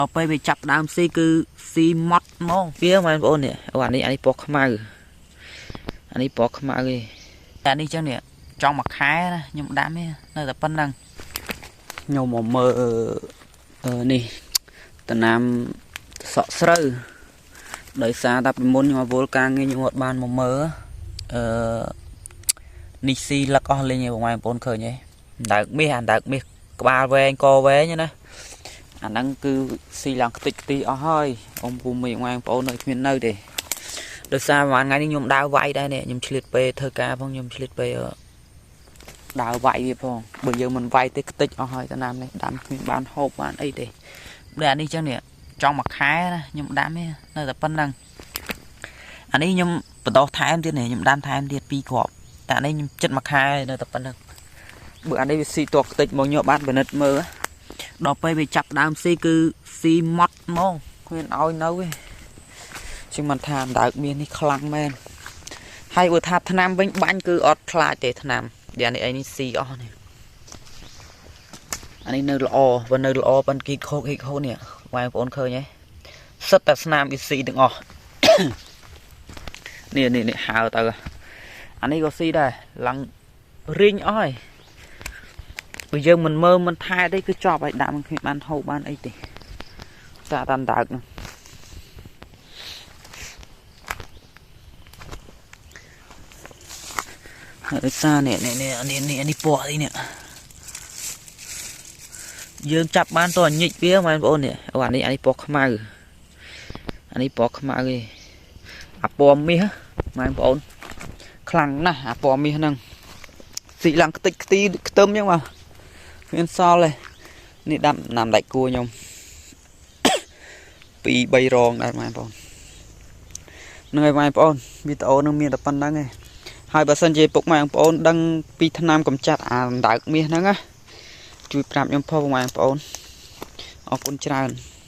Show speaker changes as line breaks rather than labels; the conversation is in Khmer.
ដល់ពេលវាចាប់ដើមស៊ីគឺស៊ីម៉ត់ហ្មងវាបងប្អូននេះអូអានេះអានេះពណ៌ខ្មៅអានេះពណ៌ខ្មៅឯងអានេះចឹងនេះចង់មួយខែណាខ្ញុំដាំទេនៅតែប៉ុណ្្នឹងខ្ញុំមកមើលអឺនេះតំណាំសក់ស្រូវដោយសារតែពីមុនខ្ញុំអវល់ការងារខ្ញុំអត់បានមកមើលអឺនេះស៊ីលឹកអស់លេងឯងបងប្អូនឃើញទេអណ្ដើកមាសអណ្ដើកមាសក្បាលវែងកវែងណា អាហ្នឹងគឺស៊ីឡើងខ្ទេចខ្ទីអស់ហើយអ៊ំពូមីបងប្អូននៅគ្មាននៅទេដោយសារប្រហែលថ្ងៃនេះខ្ញុំដើរវាយដែរនេះខ្ញុំឆ្លៀតពេលធ្វើការផងខ្ញុំឆ្លៀតពេលដើរវាយវាផងបើយើងមិនវាយទេខ្ទេចអស់ហើយតាណាមនេះដាំគ្មានបានហូបបានអីទេដូចអានេះចឹងនេះចង់មួយខែណាខ្ញុំដាំទេនៅតែប៉ុណ្្នឹងអានេះខ្ញុំបដោះថែមទៀតនេះខ្ញុំដាំថែមទៀតពីរគ្រាប់តែអានេះខ្ញុំចិត្តមួយខែនៅតែប៉ុណ្្នឹងបើអានេះវាស៊ីតខ្ទេចមកញក់បានពិនិត្យមើល ដល់ពេលវាចាប់ដើមស៊ីគឺស៊ីម៉ត់ហ្មងគ្មានឲ្យនៅទេជាងមិនថាអណ្ដើកមាសនេះខ្លាំងមែនហើយបើថាថ្នាំវិញបាញ់គឺអត់ខ្លាចទេថ្នាំយ៉ាងនេះអីនេះស៊ីអស់នេះអានេះនៅល្អបើនៅល្អប៉ុនគីខោកហិខោនេះបងប្អូនឃើញទេសិតតែស្នាមវាស៊ីទាំងអស់ នេះនេះនេះហើទៅអានេះក៏ស៊ីដែរឡើងរីងអស់ហើយ បើយើងមិនមើលមិនថែទេគឺចប់ហើយដាក់មិនគ្មានបានហូបបានអីទេសាកតាមដើកនោះហើយសារនេះនេះនេះនេះនេះនេះពណ៌អីនេះយើងចាប់បានតញិចវាបងប្អូននេះអូអានេះអានេះពណ៌ខ្មៅអានេះពណ៌ខ្មៅឯងអាពណ៌មាសបងប្អូនខ្លាំងណាស់អាពណ៌មាសហ្នឹងស៊ីឡើងខ្ទេចខ្ទីខ្ទឹមអញ្ចឹងបាទ មានសល់ទេនេះដាំណាំដាច់គួរខ្ញុំ ពីរបីរងដែរបងប្អូនហ្នឹងហើយបងប្អូនវីដេអូនឹងមានតែប៉ុណ្្នឹងឯងហើយបើសិនជាពុកម៉ែបងប្អូនដឹងពីថ្នាំកម្ចាត់អាអណ្ដើកមាសហ្នឹងណាជួយប្រាប់ខ្ញុំផងបងប្អូនអរគុណច្រើន។